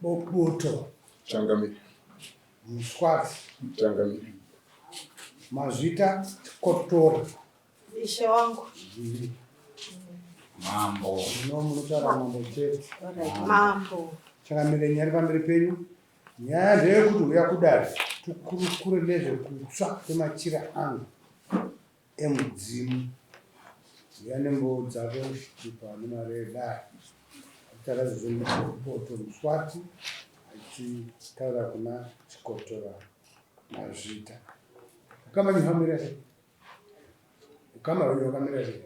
Bopoto. Changamire. Muswati. Changamire. Mazvita Chikotora. Ishe wangu. Mambo. No munotaura mambo chete. Alright, mambo. Changamire nyaya iri pamberi penyu. Nyaya ndeyekuti huya kudare tikurukure nezvekutsva kwemachira angu emudzimu. Huya nemboo dzako chitupa nemari yedare. Achitaura izvozvo Poto Muswati achitaura kuna Chikotora Mazvita. Ukama wenyu hwakamira sei? Ukama hwenyu hwakamira sei?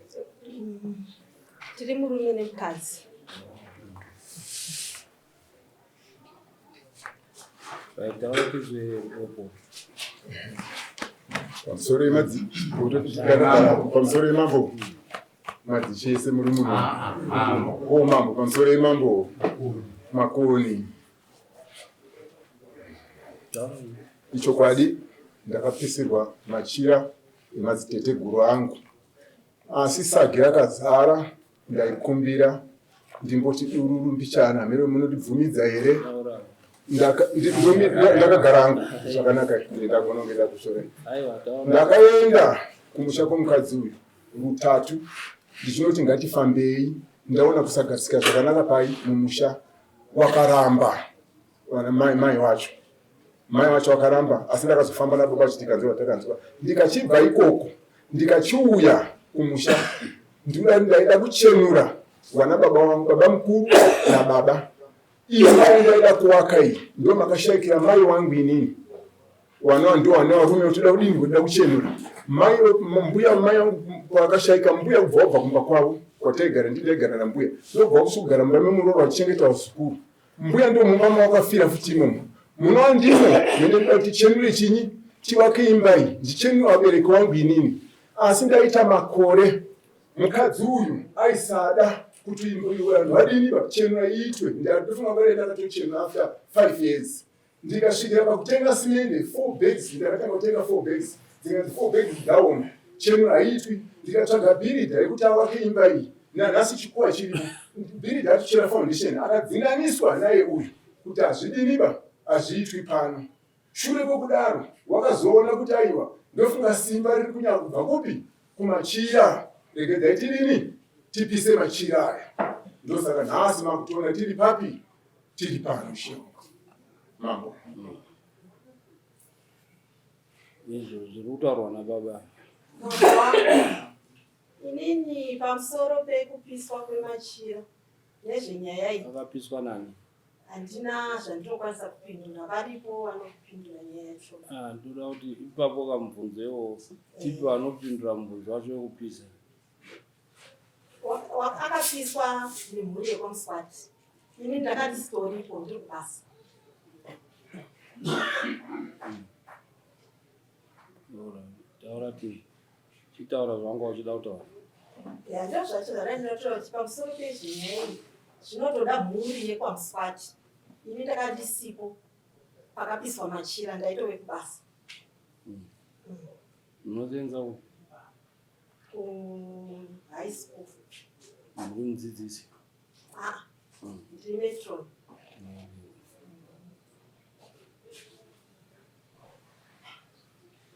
Tiri murume nemukadzi. Pamusoro yemadzi pamusoro yemambo madzishe ese muri muno o mambo pamusoro yemambo makoni ichokwadi ndakapisirwa machira emadziteteguru angu asi sagi rakazara Ndaikumbira ndimboti dururu mbichana mhero munondibvumidza here? Ndakagara hangu zvakanaka ndagona kunge ndakusvorai. Ndakaenda kumusha kwomukadzi uyu rutatu ndichinoti ngatifambei ndaona kusagarisika zvakanaka pai mumusha wakaramba vana mai mai wacho mai wacho wakaramba asi ndakazofamba nababa vachiti tikanzwa takanzwa ndikachibva ikoko ndikachiuya kumusha ndinoda ndaida kuchenura vana baba wangu baba mukuru nababa imba yandaida kuwaka iyi ndo makashaikira mai wangu inini wana ndo wana varume vatoda kudini kuda kuchenura mai mbuya mai wangu vakashaika mbuya kubva wabva kumba kwavo kwataigara ndindaigara nambuya ndobva wakusugara mumba memuroro vachichengeta vazukuru Mbuya ndo mumba mawakafira futi imomo. Munova ndimo mende kuda kuti chenure chinyi tivake imba iyi ndichenure vabereki wangu inini. Asi ndaita makore mukadzi uyu aisada kuti vanhu vadini vachenura iitwe. Ndatofunga kuti ndakatochenura after 5 years. Ndikasvikira pakutenga simende 4 bags ndakatanga kutenga 4 bags dzikanzi 4 bags dzaoma chenura haiitwi ndikatsvaga bhiridha yekuti avake imba iyi nanhasi chikuwa chiripo bhiridha atochera foundation akadzinganiswa naye uyu kuti hazvidiniba hazviitwi pano shure kwekudaro wakazoona kuti aiwa ndofunga simba riri kunyanya kubva kupi kumachira regedzai tidini tipise machira aya ndosaka nhasi makutoona tiri papi tiri pano shewo mambo izvo zviri kutaurwa nababa inini pamusoro pekupiswa kwemachira nezvenyaya iyi akapiswa nani handina zvandinokwanisa kupindura varipo vanopindura nyaya yacho ah, ndoda kuti ipapo kamubvunzo iwo tipi vanopindura mubvunzo wacho wekupisa Akapiswa nemhuri yekwaMuswati. Ini ndakandisitoripo ndiri kubasa. Taura ti chitaura zvanga uchida kutaura. Ya ndozvacho zvandinotaura kuti pamusoro pezvinyaya zvinotoda mhuri yekwaMuswati. Ini ndakandisipo pakapiswa machira ndaitove kubasa. Unosenza kupi? Ku high school. Muri mudzidzisi? Ah, ndiri matron.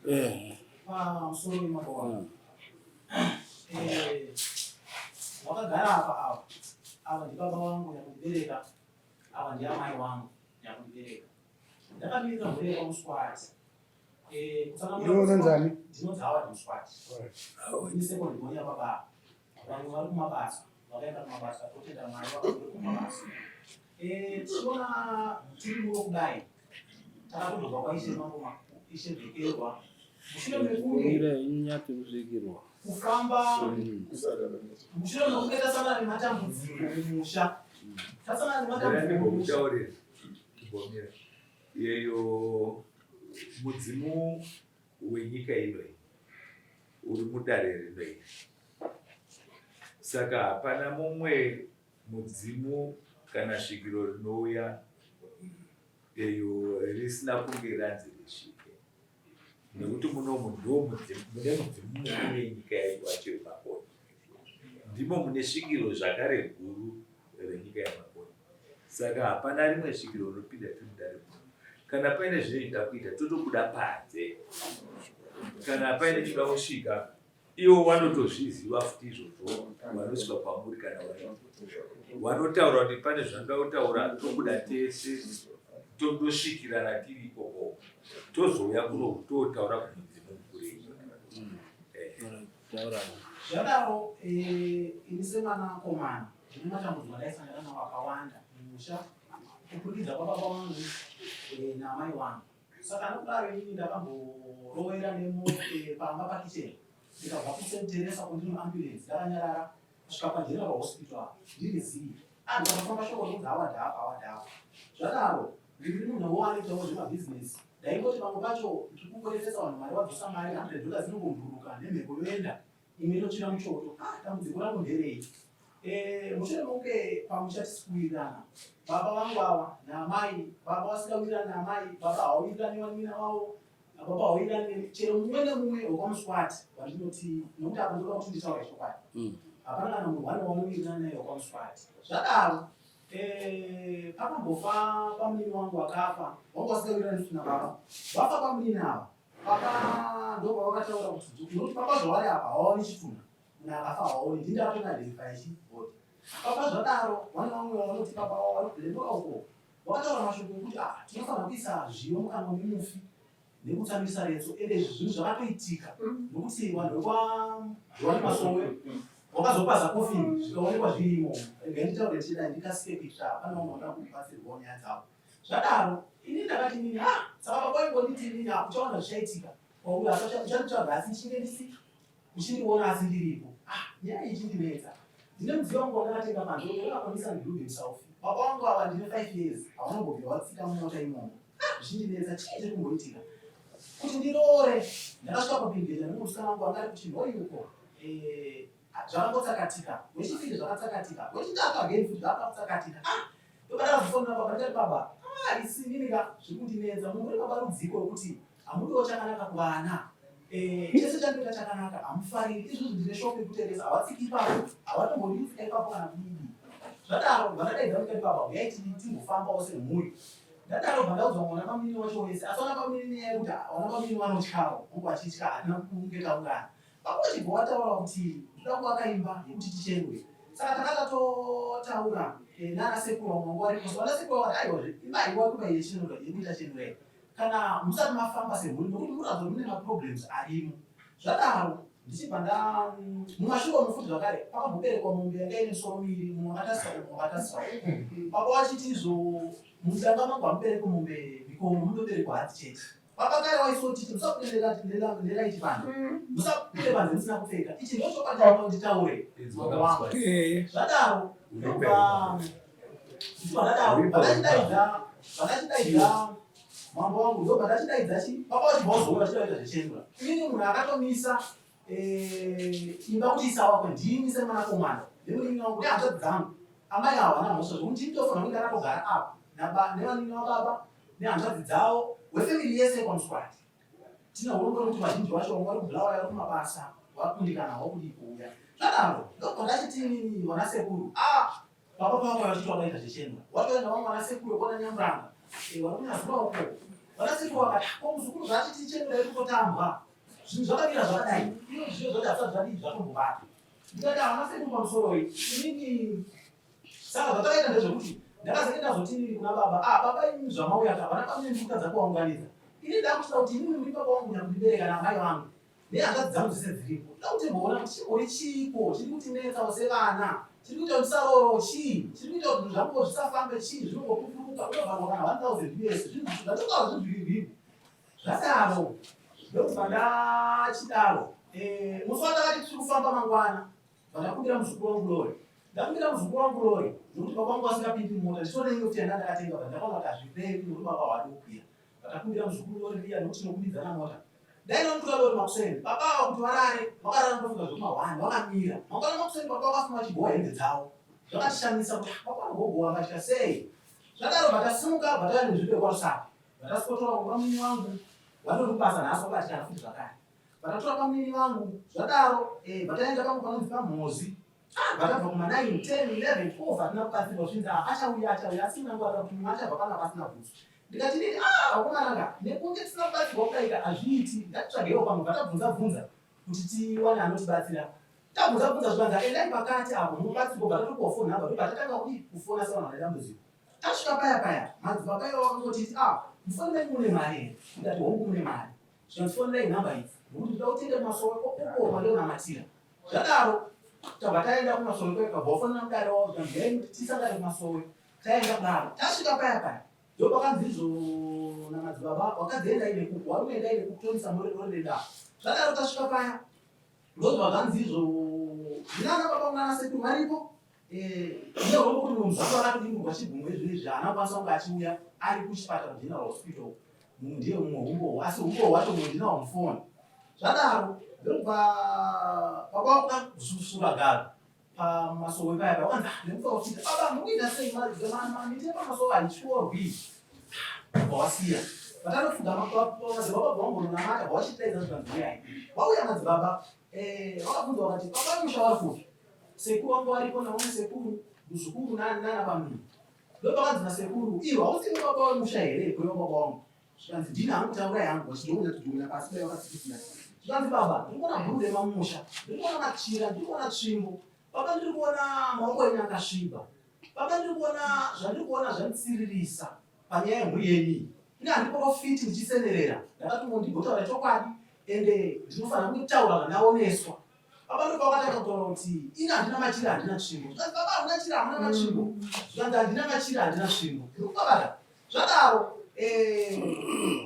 Eh. Pamusoro wemambo wangu. Eh, wakagara apa ava. Ava ndibaba wangu nyakundibereka. Ava ndiamai wangu nyakundibereka. Ndakamirira mhuri yekwaMuswati. Iwe unonzani? Ndinonzi Howard Muswati. Ini second born yababa. Vamwe vari kumabasa, vakaenda kumabasa totenda Mwari vakabuda kumabasa. Eh, tichiona tiri muno kudai. Takatobva kwaIshe Mambo Ishe Bhekerwa. Mushure mekunge inyati kusvikirwa. Kufamba mushure mekunge tasangana nematambudziko mumusha. Tasangana nematambudziko mumusha. Yeyo mudzimu wenyika ino iyi uri mudare rino iri, saka hapana mumwe mudzimu kana svikiro rinouya eyo risina kunge ranzi risvike, nekuti munomu ndo mune mudzimu mukuru yenyika wacho yemakoni, ndimo mune svikiro zvakare guru renyika yemakoni. Saka hapana rimwe svikiro rinopinda tiri mudare muno. Kana paine zvinoida kuita totobuda panze. Kana paine chinoda kusvika ivo vanotozviziva futi izvozvo vanosvika kwamuri kana vanotaura kuti pane zvanoda kutaura tobuda tese tondosvikirana tiri ikoko tozouya kuno totaura kumudzimu mukuru Zvadaro eh, ini semwanakomana ndine matambudziko andaisangana nawo akawanda mumusha kuburikidza kwababa vangu eh, naamai vangu. Saka nokudaro inini ndakamborowera nemo eh, pamba pakicheni ndikabva kuSt Teresa kundino ambulance ndakanyarara kusvika paGeneral Hospital apa ndiri zii. Ah, ndikafamba shoko rokunzi awadhakwa awadhakwa. Zvadaro ndiri munhu anoitawo zvemabhizinesi Ndaingoti pamwe pacho ndiri kukweretesa vanhu mari wadzosa mari 100 dollars inongomburuka nemhepo yoenda imwe inotsvira muchoto. Ah, dambudziko rangu nderei? Eh, mushure mokunge pamusha tisi kuwirirana baba vangu ava naamai, baba vasingawirirani naamai, baba hawawirirani nevanin'ina vavo, baba hawawirirani chero mumwe nemumwe wekwaMuswati wandinoti nokuti apa ndoda kuti nditaure chokwadi. Hapana kana munhu wani wanowirirana naye wekwaMuswati. Zvadaro Eh, pakambofa pamunini wangu wakafa wanga wasingawirirani futi nababa vafa pamunini ava baba ndopavakataura kuti nokuti baba zvavari apa hawaoni chitunha munhu akafa hawaoni ndini ndakatonadentify chibody baba zvadaro vane vamwe vanoti baba wavo vari kulembuka uko vakataura mashoko ekuti ah tinofanira kuisa zviyo mukanwa memufi nekutsamisa retso ende izvi zvinhu zvakatoitika nokuti vanhu vekwajohani masowe wakazopaza kofini zvikaonekwa zvirimo regai nditaure ndichidai ndikasike kuitira hapana vanhu vanoda kubatsirwawo nyaya dzavo zvadaro ini ndakati nini ah saka baba waingonditi nini ah uchaona zvichaitika kwauri asi uchanditsvaga asi ndichinge ndisi uchindiona asi ndiripo ah nyaya iyi ichindinetsa ndine mudziyo wangu wandakatenga panze ndakakwanisa ndilube musaufi baba wangu ava ndine 5 years havanombobvira watsika mumota imomo Zvichindinetsa chii chiri kumboitika kuti ndiroore ndakasvika kupindira nemusikana wangu anga ari kuchinhoyi uko eh, zvakangotsakatika wechipiri zvakatsakatika wechitatu again futi zvakatsakatika ah ndobada baba ndikati baba ah isinini ka zviri kundinetsa muri baba rudziko wekuti hamudiwo chakanaka kuvana eh, chese chandinoita chakanaka hamufariri izvozvo ndine shopu yekutengesa havatsiki ipapo havatombodi kutsika ipapo kana kudidi zvadaro vandadaidza ndikati baba huyai timbofambawo semhuri Ndadaro bva ndaudzwa mwana bamunini wacho wese asi vana bamunini nenyaya yekuti vana bamunini vanotyawo hongu vachitya hatina kunge taungana. Baba vachibva wataura kuti ndoda kuvaka imba yekuti tichenure saka tanga tatotaura eh, nana sekuru vamwe vanga varipo so vana sekuru vakati aiwazve imba haiwakwe yechenura yekuita chenurei kana musati mafamba semhuri nokuti munoratidza kuti mune maproblems arimo zvadaro ndichibva nda mumashure umu futi zvakare pakamboberekwa mombe yanga ine misoro miviri mumwe akatarisa umu mumwe akatarisa umu baba vachiti izvo mudanga mangu hamuberekwe mombe mikomo munoberekwa hadzi chete baba kare waisotiti musabude neraiti panze musabude panze musina kupfeka ichi ndochokwadi chanoda kuti nditaure mambo wangu zvadaro ndobva ndichibva ndadaro vandachidaidza vandachidaidza Mambo wangu ndobva ndachidaidza chi baba vachibva vazouya vachida kuita zvechendura. Inini munhu akatomisa eh, imba kuti isawakwe ndini semwanakomana nemunin'ina wangu nehanzvadzi dzangu. Amai avo havana mhosva zvokuti ndini ndofanira kunge ndakatogara apa nevanin'ina wababa nehanzvadzi dzavo wefemili yese yekwaMuswati. Tine urombo rekuti vazhinji vacho vamwe vari kuBulawayo vari kumabasa vakundikana havo kudii kuuya. Zvadaro ndobva ndachiti inini vanasekuru ah Baba pavakauya vachiti wakaita zvechendwa watoenda vamwe vana sekuru vekwana Nyamuranga eh, vari kunyazura uko vana sekuru vakati ah, ko muzukuru zvaachiti chendwa iri kutotambwa zvinhu zvakamira zvakadai iyo zviyo zvati hazvisati zvadii zvatombobata ndikati havana ah, sekuru pamusoroi inini saka zvatakaita ndezvekuti ndakazenge ndazoti inini kuna baba ah baba inini zvamauya ka vana bamune ndikutadza kuvaunganidza ini ndakuchida kuti inini muri baba vangu nyakundibereka naamai vangu Nehanzvadzi dzangu dzese dziripo. Toda kuti timboona kuti chimbori chiiko chiri kutinetsawo sevana, chiri kuita kuti tisaroorwawo chii, chiri kuita kuti zvinhu zvanguwo zvisafambe chii, zvinongopupuruka, unovharwa kana 1000 us, zvinhu zvatotaura zvinhu zviri rimo. Zvadaro, ndokubva ndachidaro. Eh, musi wandakati tiri kufamba mangwana, bva ndakumbira muzukuru wangu lori. Ndakumbira muzukuru wangu lori, nokuti baba vangu vasingapindi mumota, nditori neinge kuti yanda ndakatenga, but ndakaona kuti hazvirevi nokuti baba havadi kukwira. Vakakumbira muzukuru lori riya nokuti tinokumbidzana mota. Dai vamutora lori makuseni baba ava kuti varare vakarara ndofunga zvekuma one vakamira. Mangwana makuseni baba vakafuma vachigowa hembe dzavo. Zvakatishamisa kuti ah, baba vanogogowa vakatya sei. Zvadaro vatasimuka vatauya nenzvimbo yekwaRusape. Vatasikotora baba munini wangu vanori kubasa nhasi vabatikana futi zvakare. Vatatora bamunini vangu zvadaro eh, vataenda pamwe panonzi paMhozi. Ah, vakabva kuma 9 10 11 12 hatina kubatsirwa zvinzi ah, achauya achauya asi mnangu akakuti mumwe achabva panga pasina bhutsu ndikati nini ah vakomanaka nekunge tisina kubatsirwa kudaika hazviiti ngatitsvagewo pamwe bvatabvunza bvunza kuti tiwane anotibatsira tabvunza bvunza zvikanzi endai pakati apo mubatsirwa bva tatopiwa phone number ndobva tatanga kudii kufona sevanhu vane dambudziko tasvika paya paya madzibaba ivo vakangotiti ah mufoni menyu mune mari here ndikati hongu mune mari zvikanzi fonerai nhamba idzi nokuti ndoda kutenda kumasowe uko kwandionamatira Zvadaro tabva taenda kumasowe kwega bva wafanira mudare wavo zvikanzi huyai tisangane kumasowe taenda kudaro tasvika paya paya ndopakanzi izvo namadzibaba wakadzi endai nekuku warume endai nekuku tonisa moredenda zvadaro tasvika paya ndozva zvanzi izvo ndinana baba munana sekuru varipo neurombo kuti mumwe muzukuru akatodimburwa chigumwe izvi izvi haana kukwanisa kunge achiuya ari kuchipatara general hospital Mumwe ndiye mumwe humbowo asi humbowo hwacho mumwe ndinawo mufoni. Zvadaro ndokubva baba vakuda kususura garo pamasowe paya paya wakanzi ah, nemuprofita baba mukuita sei miti yepamasowe haityorwi bva wasiya vatanofuga madzibaba bva wambononamata bva wachitaidza zvikanzi uyai vauya madzibaba eh, vakabvunza vakati baba vemusha vari kupi sekuru vangu varipo naumwe sekuru muzukuru nani nana bamnini Ndopakanzi nasekuru, iwe hausi baba wemusha here kureva baba wangu? Zvikanzi ndini hangu taurai hangu vachidonha tudonha pasi kudai vakatsikitsira. Zvikanzi baba, ndiri kuona bhuru rema mumusha, ndiri kuona machira, ndiri kuona tsvimbo. Baba ndiri kuona maoko enyu akasviba. Baba ndiri kuona zvandiri kuona zvanditsiririsa panyaya yemhuri yenyu iyi. Ini handiporofiti ndichisenerera, ndakatumwa ndigotaura chokwadi ende ndinofanira kutaura zvandaoneswa. Baba ndipo vakatanga kutaura kuti ini handina machira handina tsvimbo. Zvikanzi baba hamuna chira hamuna matsvimbo. Zvikanzi handina machira handina tsvimbo. Ndikubabata. Zvadaro eh,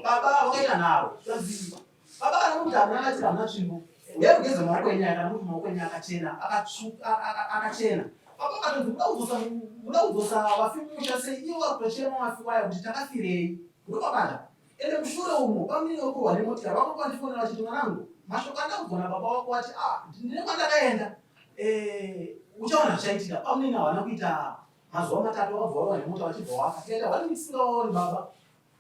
baba vakaita nharo. Zvikanzi baba kana kuti hamuna machira hamuna tsvimbo. Uyai kugeza maoko enyu aya kana kuti maoko enyu akachena akatsvuka akachena. Baba vakatonzi muda kudzosa muda kudzosa vafi mumusha sei ivo vari kutochema vafi waya kuti takafirei. Ndikubabata. Ende mushure umo bamnini vekurohwa nemotikari vakanga vandifonera vachiti mwanangu mashoko andaudzwa nababa wako vati ah ndine kwandakaenda eh, uchaona zvichaitika. Bamnini havana kuita mazuva matatu vakabva varohwa nemota vachibva wafa. Tikaita one week tisingawaoni baba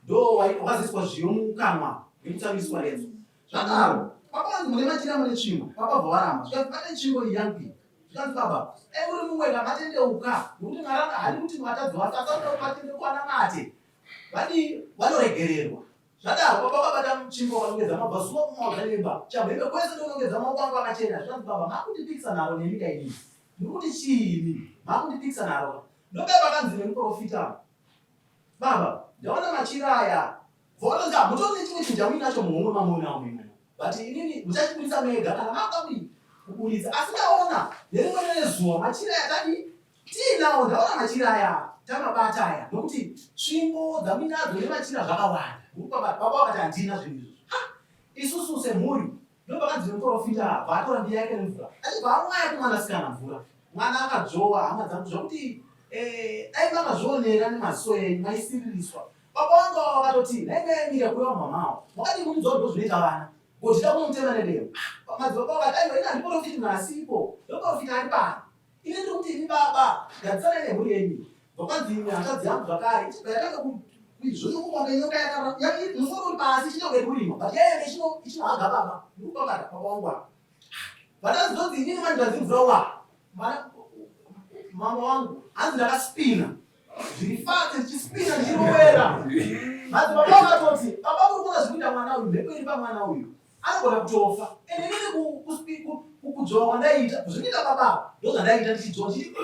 ndo wakazoiswa zviyo mukanwa nekutsamwiswa retso. Zvadaro baba vanzi mune machira mune tsvimbo baba bva varamba zvikanzi bate tsvimbo iyi yangu iyi zvikanzi baba dai uri mumwe kamatendeuka nekuti mwari haadi kuti matadzi wafe asi anoda kuti matendeuka anamate Vadii vanoregererwa. Zvadaro baba vakabata mutsvimbo vakanongedza mabvazuva kumaodzanyemba chamhembe kwese ndonongedza maoko angu akachena zvikanzi baba makundipikisa nharo nemi ka inini ndiri kuti chii imi makundipikisa nharo ka ndopai pakanzi nemuprofita baba ndaona machira aya bvawatonzi hamutori nechimwe chinhu chamuinacho muhomwe mamuinawo mimwe but inini muchachibudisa mega kana makuda kudii kuburitsa asi ndaona nerimwe nezuva machira aya tadii Tiinawo ndaona machira aya tamabata aya nokuti tsvimbo dzamuinadzo nemachira zvakawanda. Baba vakati handina zvinhu izvozvo. Ha! Isusu semhuri ndopakanzi nemuprofita abva atora mbiya yake nemvura achibva amwaya kumwanasikana mvura. Mwana akadzvowa hama dzangu zvokuti eh, dai makazvionera nemaziso enyu maisiririswa. Baba vangu ava vakatoti nhai mai Emilia kureva mamawo makadii kundiudza kuti ndozvinoita vana ngochida kunomutema nedemo. Ah, madzibaba vakati aiwa ini handiprofiti munhu asipo ndoprofita ari pano. Ini ndiri kuti imi baba gadzisanai nemhuri yenyu. Zvakanzi imwe hanzvadzi yangu zvakare ichibva yatanga kuizvonyongoka kunge nyoka musoro uri pasi ichiita kunge kurima but yaive ichinohaga baba ndikubabata baba wangu apa. Vatanzi ndonzi inini manje ndanzi mvura wa mama wangu hanzi ndakaspina zviri fast ndichispina ndichirowera. Hanzi baba vakatoti baba muri kuona zviri kuita mwana uyu mhepo iri pamwana uyu anogona kutofa ende inini kudzvova kwandaiita zvinoita baba ndozvandaiita ndichidzvova ndichiti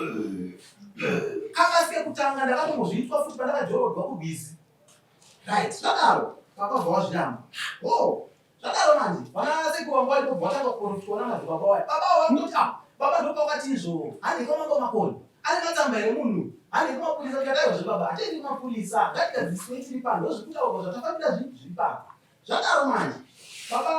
kakasi kekutanga ndakatombozviitwa futi pandakajorogwa kurwizi right zvadaro baba bva wazviramba o oh, zvadaro manje vana sekuru vangu varipo bva vatanga kuprofitwa namadzibaba waya baba vakutoti ah baba ndopakati izvo handei kwamambo makoni ane matsamba here munhu handei kumapurisa tikadaiwa zvebaba hatiendi kumapurisa ngatigadziswe tiri pano ndozvikutaurwa zvatafambira zviri pano Zvadaro manje baba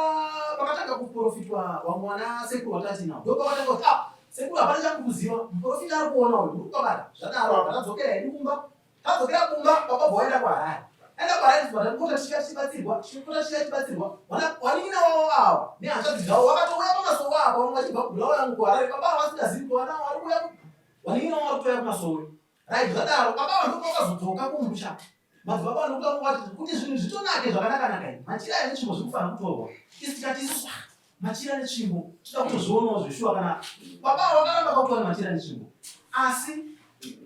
vakatanga kuprofitwa vamwe vana sekuru vatatinao ndopavakatanga kuti ah sekuru hapana chamukuziva muprofita ari kuona uyu muri kubabata zvadaro apa tadzokera hedu kumba tadzokera kumba baba bva waenda kuharare aenda kuharare tipota tichika tichibatsirwa tichipota tichika tichibatsirwa vanin'ina wavo ava nehanzvadzi dzavo vakatouya pamasowe apa vamwe vachibva kubulawa yangu kuharare baba ava vasingazivi kuti vana vari kuuya vanin'ina wavo vari kutouya kumasowe Right, zvadaro baba vanhu vakazodzoka kumusha. Madzibaba vanokuda kungwati kuti zvinhu zvitonake zvakanaka naka izvi. Machira aya netsvimbo zviri kufanira kutorwa. Isi tikati isusu ah, Machira netsvimbo tinoda kutozvionawo zveshuwa kana baba vakaramba kakutora machira netsvimbo asi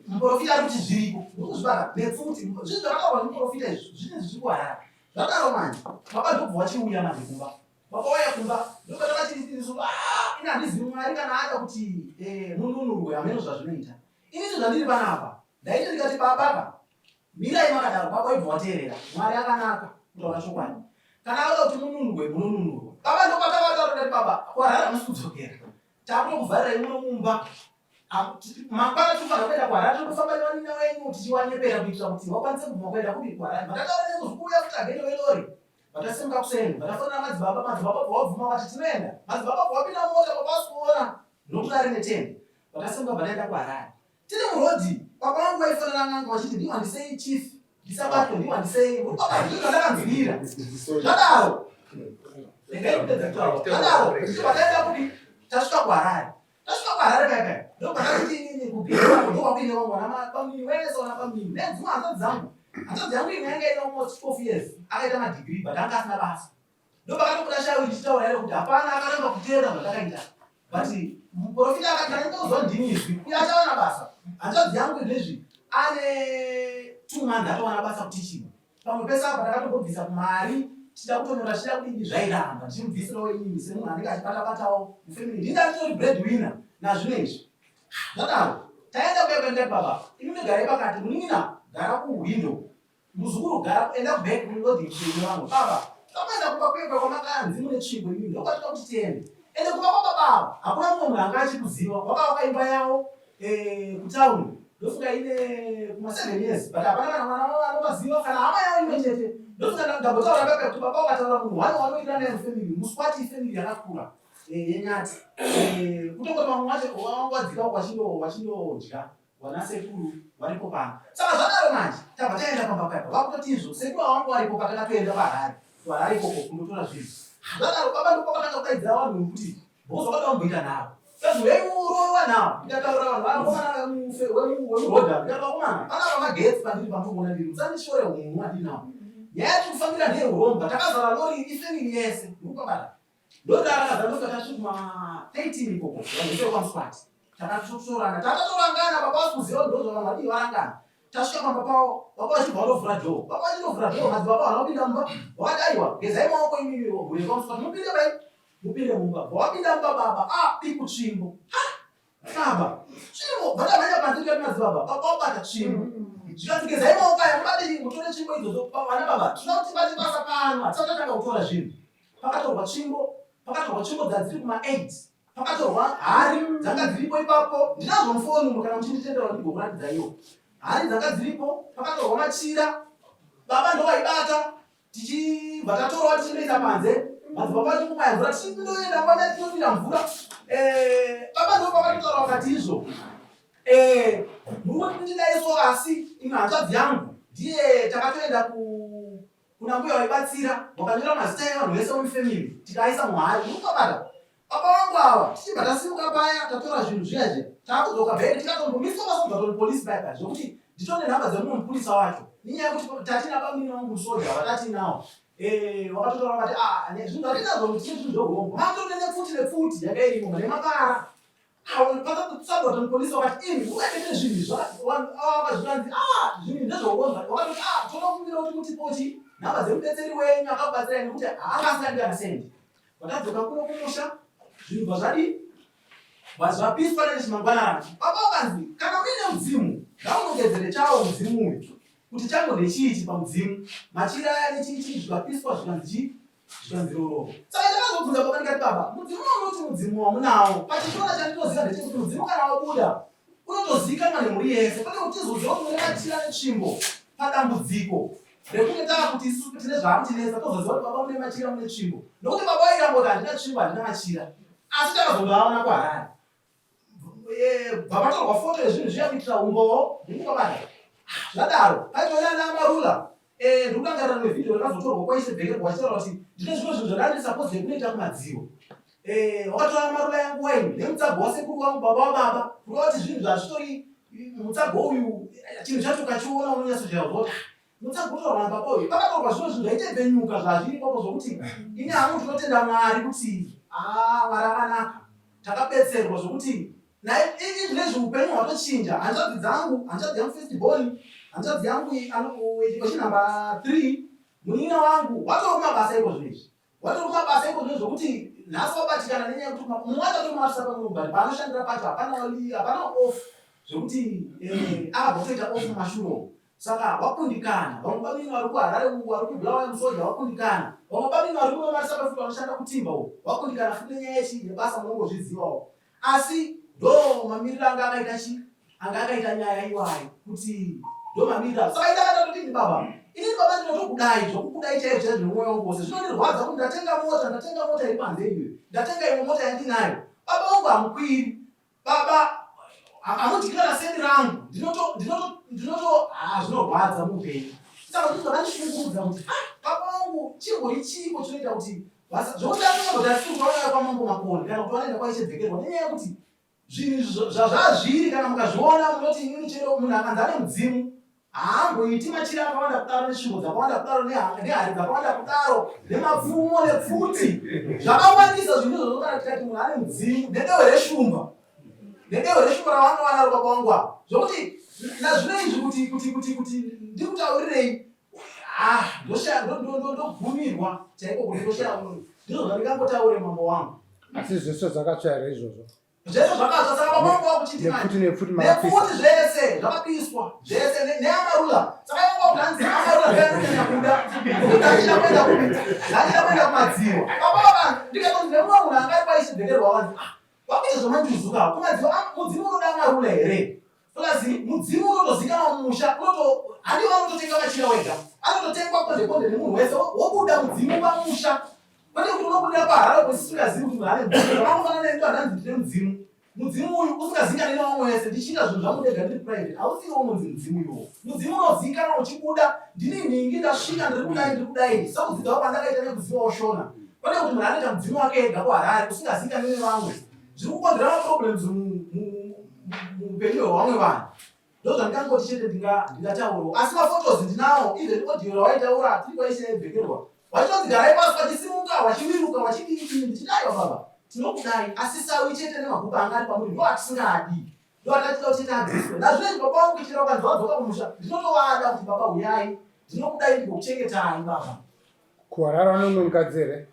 muprofita ari kuti zviriko ndokuzvibata nepfuti zvinhu zvakataurwa nemuprofita izvi zvine zviri kuharara zvadaro manje baba ndobva wachiuya manje kumba baba waya kumba ndobata vachirisu ah, ini handizivi mwari kana ada kuti eh, mununurwe hameno zvazvinoita ini zvandiri panapa ndaiti ndikati babaka Mirai makadaro baba waibva wateerera. Mwari akanaka kutaura chokwadi. Kana auda kuti mununurwe munonunurwa. Baba ndopatavataura ndati baba kuharare hamusi kudzokera. Takutokuvharirai muno mumba. Mangwana tinofanira kuenda kuharare totofamba nevanina wenyu tichiwanyepera kuitira kuti wakwanise kubvuma kuenda kupi kuharare. Vakataura nekuzikuuya kuti agende welori. Vakasimuka kuseni vakafonera madzibaba madzibaba bva wabvuma vati tinoenda. Madzibaba bva wapinda mumota baba vasikuona ndokuti ari netende. Vakasimuka bva taenda kuharare. Tiri muroad baba vangu vaifonera n'anga vachiti ndiwandisei chief ndisabatwe ndiwandisei baba ndizvo zvandakanzwira zvadaro regai kupedza kutaura zvadaro tichibva taenda kupi tasvika kuharare tasvika kuharare paya paya ndobva inini kubhirako ndokwakuine vangu vana bamini wese vana bamini nedzimwe hanzvadzi dzangu hanzvadzi yangu imwe yanga ine almost 12 years akaita madegree but anga asina basa Ndopakatobuda shawi ndichitaura here kuti hapana akaramba kuteerera zvandakaita. But muprofita akati kana ndozwa ndini izwi uye achawana basa. Hanzvadzi yangu izvezvi ane two months atowana basa kuteaching. Pamwe pese apa ndakatombobvisa mari tichida kutonyora tichida kudini zvairamba ndichimubvisirawo inini semunhu anenge achibata-batawo mufamily. Ndini nditori bread winner nazvino izvi. Zvadaro taenda kuya kuenda baba imi garai pakati munin'ina gara kuhwindo Muzukuru gara enda kuback unodhi tsvimbo vangu baba takaenda kumba kuye kwamakanzi mune tsvimbo imimi ndokwatinoda kuti tiende ende kumba kwababa ava hakuna mumwe munhu anga achikuziva wakavaka imba yavo eh, kutown ndofunga ine kuma seven years but hapana kana mwana wavo anovaziva kana hama yavo imwe chete ndofunga ndambotaura baba kuti baba wakataura munhu wani wanoita naye mufamily muswati ifamily yakakura eh, yenyati eh, kutongoti vamwe vacho wangwadzika wachindodya Vana sekuru varipo pano. Saka zvadaro manje tabva taenda pamba paya vakutoti izvo sekuru awangu varipo patakatoenda paHarare kuHarare ikoko kundotora zvinhu. Zvadaro baba ndipo pakatanga kudaidzira vanhu kuti bhozi wakada kumboita nharo. Kazi weiurowa nawo ndikataurira vanhu vakomana wemurodha ndikati vakomana panapa magetsi pandiri pamuri kuona ndiri musandishore hunhu wandinawo. Nyaya yatiri kufambira ndeyeurombwa takazara lori ifamily yese ndikupabata. Ndotarakadza ndosaka kuma 13 ikoko vanhu vese vekwaMuswati takatotorana takatorangana baba vasi kuziva kuti ndozva vanhu vadii varangana tasvika pamba pavo baba vachibva vatovhura dhoo baba vachitovhura dhoo madzibaba havana kupinda mumba vakati aiwa gezai maoko imimi mhuri yekwaMuswati mupinde pai mupinde mumba vawapinda mumba baba a piku tsvimbo baba tsvimbo vakamhanya panze tikati madzibaba baba wabata tsvimbo zvikanzi gezai maoko aya mubate mutore tsvimbo idzodzo vana baba tinoda kuti tibate basa pano hatisati tatanga kutora zvinhu pakatorwa tsvimbo pakatorwa tsvimbo dzadziri kuma 8 pakatorwa hari dzanga dziripo ipapo ndinazvo mufoni umo kana muchinditendera ndigokuratidza iwo hari dzanga dziripo pakatorwa machira baba ndovaibata tichibva tatorwa tichindoisa panze madzibaba achikumaya mvura tichindoenda kwana tinodira mvura eh, baba ndo pakatotaura vakati izvo eh, muri kuti ndidaiso asi imwe hanzvadzi yangu ndiye takatoenda ku kuna mbuya waibatsira wakanyora mazita evanhu vese vemufamily tikaaisa muhari urikubata baba vangu ava tichibva tasimuka paya tatora zvinhu zviya zviya taakudzoka bheke tikatombomiswa pasobvaton police paya paya zvekuti nditone nhamba dzemumwe mupurisa wacho nenyaya yekuti tatina bamini vangu musoja vatatinawo eh, wakatotaura vakati ah, zvinhu zvatinazvo kuti zvinhu zveurombo matone nepfuti nepfuti yanga irimo nemakara Sabbaton police vakati imi ukaitete zvinhu izvi vakazvikanzi ah zvinhu ndezveurombwa vakatoti ah tonokumbira kuti mutipo chi nhamba dzemubetseri wenyu akakubatsirai nekuti haanga asingadi kana sendi vakadzoka kuno kumusha zvinhu bva zvadii bva zvapiswa nechimangwana racho baba vakanzi kana uine mudzimu ngaunongedzere chawo mudzimu uyu kuti changu ndechiichi pamudzimu machira aya nechiichi zvikapiswa zvikanzi chii Zvikanzi roro. Saka ndakazobvunza baba ndikati baba, mudzimu unoti mudzimu wamunawo. Pachishona chandinoziva ndechekuti mudzimu kana wabuda unotozivikanwa nemhuri yese kwete kuti tizoziva kuti mune machira netsvimbo padambudziko rekunge tava kuti isusu tine zvaakutinetsa tozoziva kuti baba mune machira mune tsvimbo nokuti baba vairamba kuti handina tsvimbo handina machira asi takazondoaona kuharare bva vatorwa foto yezvinhu zviya kuitira umbowo ndikubabata zvadaro paitove ana marula eh, ndikurangarira rimwe vhidhiyo rakazotorwa kwaise bhekerwa vachitaura kuti ndine zvimwe zvinhu zvandandi suppose yekunoita kumadziro eh, wakatora marula yangu waini nemutsago wasekuru wangu baba wababa kureva kuti zvinhu zvazvitori mutsago uyu chinhu chacho ukachiona unonyatsojaura kuti mutsago utorwa nababa uyu pakatorwa zvimwe zvinhu zvaitepenyuka zvazviri ipapo zvokuti ini hangu ndinotenda mwari kuti Ah, Mwari akanaka. Takabetserwa zvokuti izvezvi upenyu hwatochinja. Hanzvadzi dzangu, hanzvadzi yangu first born, hanzvadzi yangu wechinumber 3, munin'ina wangu watova kumabasa iko zvinezvi. Watova kumabasa iko zvinezvi zvokuti nhasi wabatikana nenyaya yekuti mumwe wacho atori pamwe but paanoshandira pacho hapana hapana off zvekuti eh, akabva kutoita off mumashure umu. Saka wakundikana. Vamwe bamini vari kuHarare uku, vari kuBulawayo musoja wakundikana. Vamwe bamini vari kumamarisa futi vanoshanda kutimba uku wakundikana futi nenyaya yechi yebasa munongozvizivawo. Asi ndo mamiriro anga akaita chi anga akaita nyaya iwayo kuti ndo mamiriro avo. Saka indakada kuti ndi baba inini baba ndinotokudai zvokukudai chaizvo chaizvo nemwoyo wangu wose. Zvinondirwadza kuti ndatenga mota, ndatenga mota iri panze iyoyo, ndatenga imwe mota yandinayo. Baba vangu hamukwiri Baba hamudyira sendi rangu ndinoto ndinoto ndinoto ah zvinorwadza muupenyu. Saka ndizvo zvakandishungurudza kuti ah baba vangu chirwere chiiko chinoita kuti zvokuti atingambotarisiri kuti vanouya kwamambo Makoni kana kuti vanoenda kwaIshebvekerwa nenyaya yekuti zvinhu izvi zvazvazviri kana mukazviona munoti inini chero munhu akanzi ane mudzimu Haamboiti machira akawanda kudaro nesvimbo dzakawanda kudaro nehari dzakawanda kudaro nemapfumo nepfuti zvakawandisa zvinhu izvozvo kana tikati munhu ane mudzimu nedehwe reshumba nedehwe reshumba ravanga vanaro baba vangu ava zvokuti nazvino izvi kuti kuti kuti kuti ndikutaurirei ah ndoshaya ndogumirwa chaiko kuti ndoshaya ndizvo zvandingangotaure mambo wangu asi zvese zvakatsva here izvozvo Zvese zvakatsva saka baba vangu vakuchiti Nepfuti nepfuti makapisa. Nepfuti zvese zvakapiswa zvese neamarula. Saka ivo vakuti hanzi amarula ndoyanonyanya kuda. Nokuti ndachida kuenda kupi? Ndachida kuenda kumadziwa. Baba vaka ndikatonzi nemumwe munhu anga ari kwaishedekerwa vanzi ah wakuita zvamanjuzuka kumadziwa ah, mudzimu unoda amarula here? Plus mudzimu unotozikanwa mumusha unoto handiwo anototenga machira wega anototengwa konde konde nemunhu wese wobuda mudzimu pamusha kwete kuti unobudira paharare kwesisingazivi kuti munhu ane mudzimu zvakangofanana neni ndanzi ndine mudzimu mudzimu uyu usingazikanwi nevamwe wese ndichiita zvinhu zvangu ndega ndiri private hausiwo unonzi mudzimu iwowo mudzimu unozikanwa uchibuda ndini nhingi ndasvika ndiri kudai ndiri kudai sekudzidzawo kwandakaita nekuzivawo shona kwete kuti munhu anoita mudzimu wake ega kuharare usingazikanwi nevamwe zviri kukonzera maproblems muupenyu hwevamwe vanhu ndozvandingangoti chete ndingataurawo asi mafotos ndinawo even audio rawaitaura tiri kwaishaibvekerwa wachitonzi garai pasi vachisimuka vachiwiruka vachidii ndichiti aiwa baba tinokudai asi sawi chete nemagupa anga ari pamuri ndo atisingadi ndo atatida kuti chete abviswe nazvinezvi baba vangu kuchera ukanzi wadzoka kumusha ndinotovada kuti baba huyai ndinokudai ndigokuchengetai baba Kuharara nomwe mukadzi here?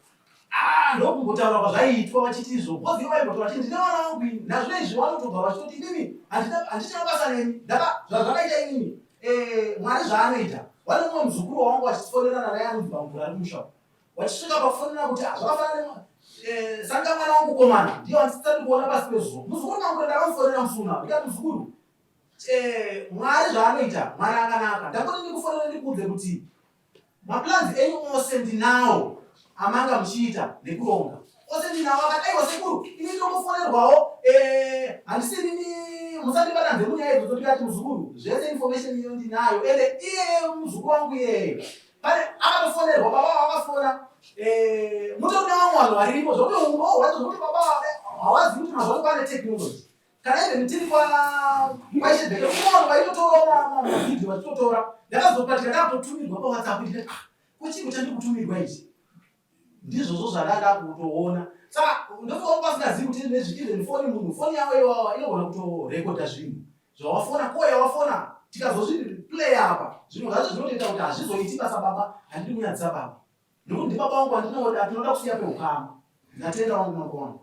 Ah, ndokumbotaura kwazvaiitwa vachiti izvo because ivo vaimbotaura vachiti ndine vana vangu ini nazvino izvi vanotobva vachitoti inini handichina basa nemi ndaka zvazvakaita inini eh, mwari zvaanoita vane mumwe muzukuru wawangu vachitifonerana naye anonzi bamvura ari kumusha uko vachisvika pakufonerana kuti ah, zvakafanana eh, sanga mwana wangu komana ndiyo handisati kuona pasi pezuva muzukuru mangu ndakamufonera musi unawo ndikati muzukuru eh, mwari zvaanoita mwari akanaka ndangoti ndikufonera ndikuudze kuti Maplans enyu ose ndinawo amanga muchiita nekuronga ose ndinawo akati aiwa sekuru ini ndinokufonerwawo eh, handisi nini musandibatanze munyaya idzodzo ndikati muzukuru zvese information iyo ndinayo ende iyeye muzukuru wangu iyeye pane akatofonerwa baba vakafona eh, mutori nevamwe vanhu varimo zvokuti umbo hwacho zvokuti baba hawazivi kuti mazuva ano kwane technology Kana even tiri kwa kwaIshebheke kuona vaitotorawo mavhidhiyo vachitotora ndakazopatika ndakutotumirwa pawhatsapp ndikati ah ko chiiko chandiri kutumirwa ichi ndizvozvo zvandanga kutoona saka ndofunga pasingazivi kuti nezvi even foni munhu foni yavo iwawa inogona kutorekodha zvinhu zvawafona ko yawafona tikazozviplaya apa zvinhu zvacho zvinotoita kuti hazvizoiti basa baba handidi kunyadzisa baba Ndokuti ndibaba wangu wandinoda, tinoda kusiya peukama. Ndatenda wangu mambo wangu.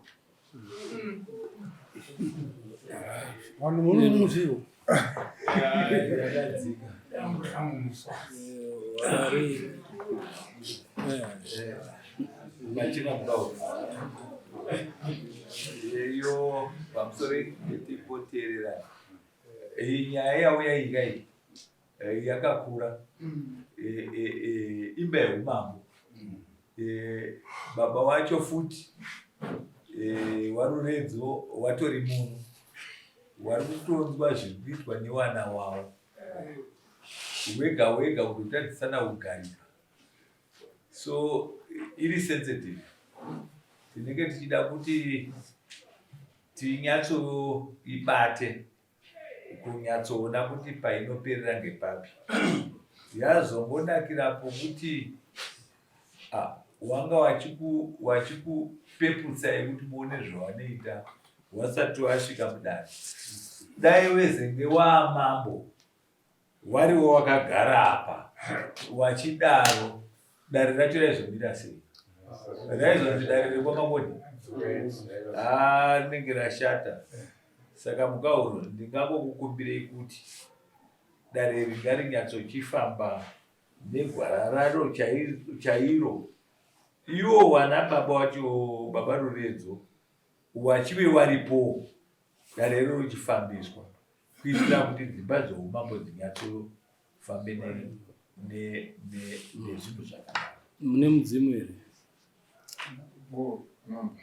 Vanhu munomuzivo. Iyo pamusoro yetipoteerera iyi nyaya yauya iyi kai eh, yakakura mm. eh, eh, imba yeumambo mm. Baba wacho futi waruredzo watori munhu wari kutonzwa zviri kuitwa newana wavo wega wega kutotadzisana kugarika so iri sensitive tinenge tichida kuti tinyatsoibate kunyatsoona kuti painoperera ngepapi. Yazongonakira pokuti ah, Wanga wachikupeputsai kuti muone zvawanoita wasati wasvika mudare. Dai wezenge waamambo wariwo wakagara apa wachidaro dare racho raizomira sei? Raizonzi dare rekwaMakoni? Ah, rinenge rashata. Saka Mukahuro ndingangokukumbirei kuti dare iri ngarinyatsochifamba negwara raro chairo iwo wana baba wacho baba Ruredzo wachive waripo dare iro richifambiswa kuitira kuti dzimba dzoumambo dzinyatsofambe nezvinhu zvakanaka. Mune mudzimu here? Go, mambo.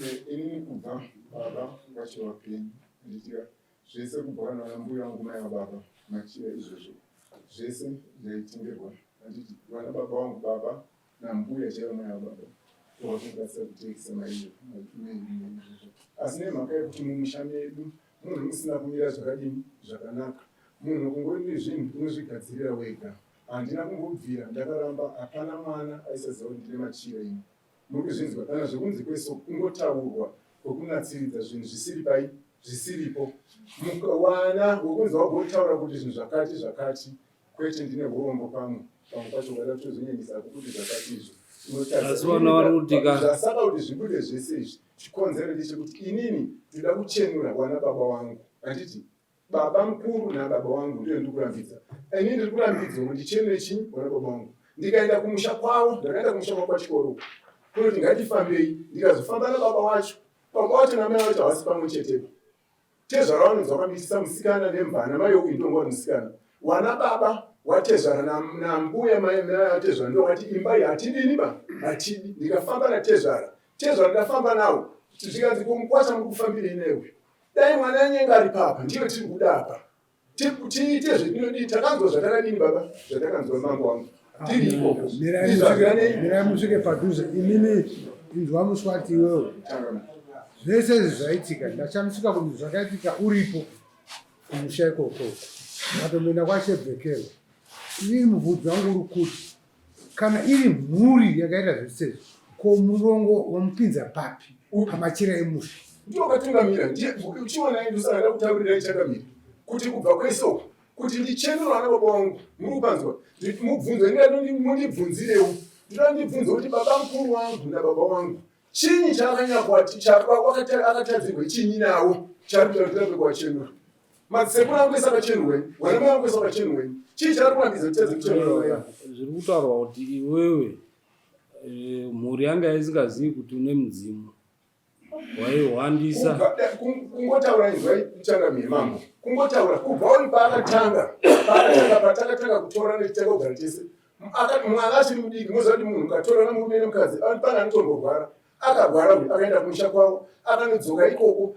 Eh, inini kubva baba vacho vapenyu ndichira Zvese kubva nana mbuya vangu mai vababa machira izvozvo zvese ndaitengerwa handiti vana baba vangu baba nambuya chaivo mai vababa wakakwanisa kutekesa maiyo izvozvo asi nemhaka yekuti mumusha medu munhu musina kumira zvakadini zvakanaka munhu kungori nezvinhu unozvigadzirira wega handina kumbobvira ndakaramba hapana mwana aisaziva kuti ndine machira ini Muri kuzvinzwa kana zvekunzi kweso kungotaurwa kwekunatsiridza zvinhu zvisiri pai zvisiripo. Mukawana wekunzi wagotaura kuti zvinhu zvakati zvakati kwete ndine urombo pamwe pamwe pacho ukada kutozonyanyisa kuti zvakati izvo unotadzasaka kuti zvibude zvese izvi chikonzero ndechekuti inini ndinoda kuchenura wana baba wangu handiti Baba mukuru nababa wangu ndiyo ndiri kurambidza. Ini ndiri kurambidzwa kuti ndichenure chinyi vana baba wangu. Ndikaenda kumusha kwavo, ndakaenda kumusha kwavo kwachikoro kunoti ngatifambei, ndikazofamba nababa wacho. Baba wacho namai wacho havasi pamwe chetepo. Tezvara vanonzi vakamitisa musikana nemvana, mai uyu ndonga uri musikana. Wana baba watezvara nambuya mai atezvara ndo vakati imba iyi hatidini ba hatidi. Ndikafamba natezvara, tezvara ndafamba nawo zvikanzi ko mukwasha muri kufambirei newe? Dai mwana anyenga ari papa ndiyo tiri kuda apa. Tiite zvetinodii takanzwa zvatakadini baba zvatakanzwa mambo wangu. Tiri ikoko. Mirai musvike padhuze imimi inzwa muswati iwewe. Zvese izvi zvaitika ndashamisika kuti zvakaitika uripo kumusha ikoko. Matomboenda kwashebvekero. Inini mubvunzo wangu uri kuti Kana iri mhuri yakaita zvese izvi, ko murongo wamupinza papi pamachira emufi? Ndiye wakatungamira, ndiye uchiona ndosaka ndakutaurirai changamire kuti kubva kwese uku kuti ndichenura vana baba vangu muri kupanzwa mubvunzo mundibvunzirewo ndinoda ndibvunze kuti baba mukuru wangu nababa wangu chinyi chaakanyanya akatadzirwe chinyi nawo chari kuita kuti tirambe kuwachenura madzisekuru angu ese akachenurwe vana mai vangu ese akachenurwe chii chari kurambidza kutadza kuchenurwa zviri kutaurwa kuti iwewe eh, mhuri yanga isingazivi kuti une mudzimu waihwandisa kungotaura inzwai changamire mambo kungotaura kubva uri paakatanga paakatanga patakatanga kutora nechitanga kugara tese mwana achiri mudiki moziva kuti munhu ukatorana murume nemukadzi pane anotomborwara akarwara uyu akaenda kumusha kwavo akanodzoka ikoko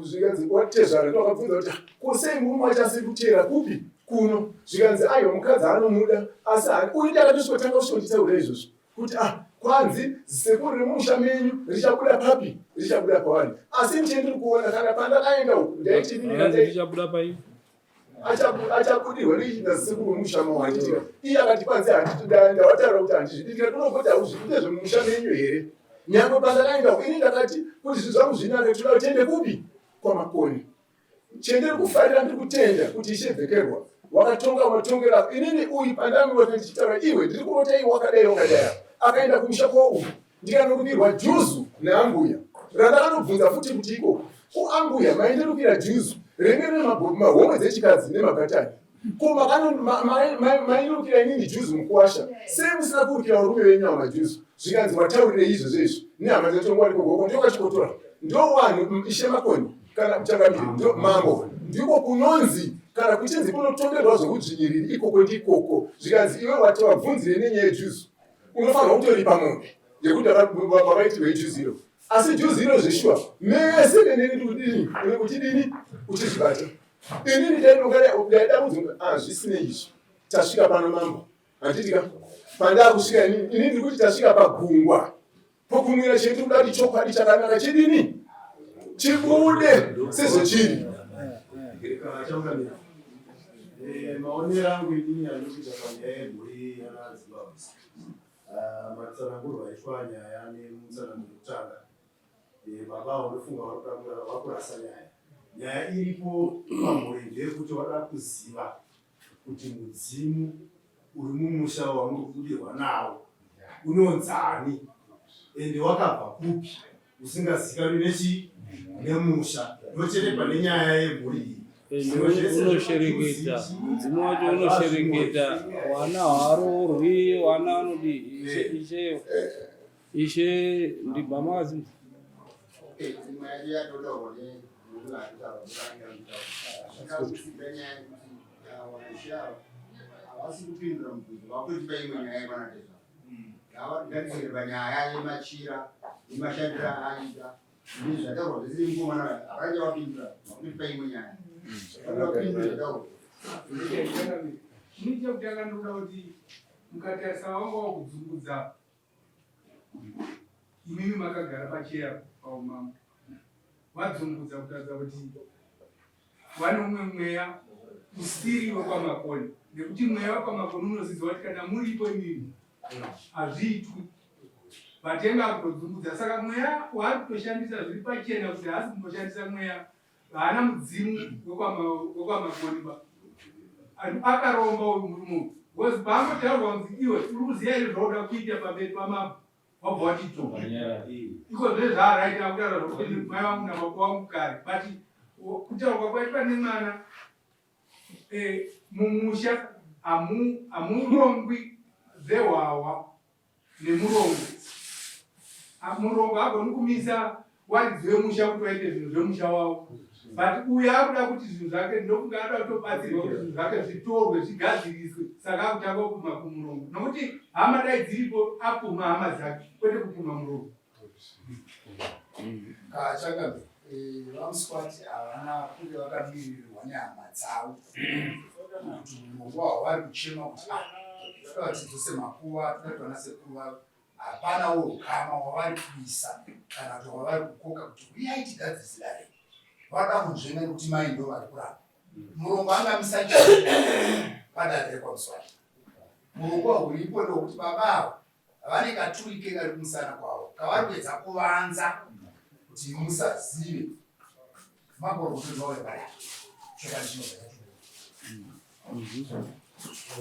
zvikanzi watezvara ndo akabvunza kuti ko sei murume wacho asiri kuteera kupi kuno zvikanzi aiwa mukadzi anomuda asi uyu ndi akatosvikotanga kusvikonditaurira izvozvo kuti ah kwanzi sekuru remumusha menyu richabuda papi richabuda pavari asi ndiche ndiri kuona kana pandakaenda uku ndaitiichabuda pai achabudirwa nasekuru wemusha mavo handitika iye akati kwanzi ndawataura kuti handizvidi ndikati unogoti hauzvidi zvemumusha menyu here nyangwe pandakaenda uku ini ndakati kuti zvinhu zvangu zvinake toda kuti tiende kupi kwamakoni Chendiri kufarira ndiri kutenda kuti ishe bvekerwa wakatonga matongero ako inini uyu pandamurota ndichitaura iwe ndiri kurota iwe wakadai wakadai akaenda kumusha kwauyu ndikanorukirwa juzu naambuya randakanobvunza futi kuti ikoko kuambuya maindirukira juzu renge rine mahomwe dzechikadzi nemabhatani ko maindirukira inini juzu mukuwasha sei musina kurukira varume venyu ava majuzu zvikanzi wataurirei izvozvo izvi nehama dzatongwa rikogoko ndokachikotora ndowanhu ishe makoni kana kuchangamire ndo mambo ndiko kunonzi kana kuchinzi kunotongerwa zveudzvinyiriri ikoko ndikoko zvikanzi iwe wati wabvunzire nenyaya yejuzu unofanirwa kutoripa mombe yekuti vavaitirwe juzu iro asi juzu iro zveshuwa mese neneni ndikudini une uchidini uchizvibata inini ndaida kunzi ah, zvisinei izvi tasvika pano mambo handiti ka pandakusvika inini ini ndiri kuti tasvika pagungwa pokumwira chedu kuda kuti chokwadi chakanaka chidini chibude sezvechiri eh, maonero angu inini andikuita panyaya yemhuri yanazimbabwe Ah, matsanangurwa aitwa nyaya nemutsananguro wekutanga eh, baba avo ndofunga vakurasa nyaya. Nyaya iripo pamhuri ndeyekuti vada kuziva kuti mudzimu uri mumusha wamuri kubudirwa nawo unonzani ende wakabva kupi usingazikanwi nechi nemusha ndochete pane nyaya yemhuri iyi. Unoshereketa mudzimu wacho unoshereketa wana haroorwi wana anodi ishe ishe ishe ndibva makazi havasi kupindura mubvunzo vakutotipa imwe nyaya yevanatezva ngavatigadzire panyaya yemachira nemashandiro aaita nezvataurwa zvese nemukomana hapana chavapindura vakutotipa imwe nyaya vapindure zvataurwa. Ini chekutanga ndinoda kuti mukatarisa wanga wakudzungudza imimi makagara pacheya paumambo wadzungudza kutaridza kuti wane umwe mweya usiri wekwamakoni nekuti mweya wekwamakoni unozidzwa kuti kana muripo imimi hazviitwi vatenga kutodzungudza saka mweya waari kutoshandisa zviri pachena kuti haasi kumboshandisa mweya haana mudzimu wekwamakoni ba akaromba uyu murume uyu because paangotaurwa kunzi iwe uri kuziva here zvauda kuita pamberi pamambo wabva watito iko zve zvaaraita akutaura zvokuti mai vangu nababa vangu kare but kutaurwa kwaitwa nemwana eh, mumusha hamurongwi zvehwahwa nemurongo. Murongo hagoni kumisa waridzi wemusha kuti vaite zvinhu zvemusha wavo but uyo akuda kuti zvinhu zvake ndokunge ada kutobatsirwa kuti zvinhu zvake zvitorwe zvigadziriswe saka akutanga kupuma kumurongo nokuti hama dai dziripo apuma hama dzake kwete kupuma murongo. Kachakabe eh, vaMuswati havana kunge vakamirirwa nehama dzavo kuti urongwa hwavari kuchema kuti ah, toda vatidzose makuva toda kuti vanasekuru vavo hapana ukama hwavari kuisa kana kuti hwavari kukoka kuti uyai tigadzirise dare vada kunzvenga nekuti mai ndo vari kuramba murombo angamisa chii padare rekwaMuswati murongwa huripo ndokuti baba ava Vane katurike kari kumusana kwavo kavari kuedza kuvanza kuti musazive makorokoto ndovauya padare chokwadi chinobva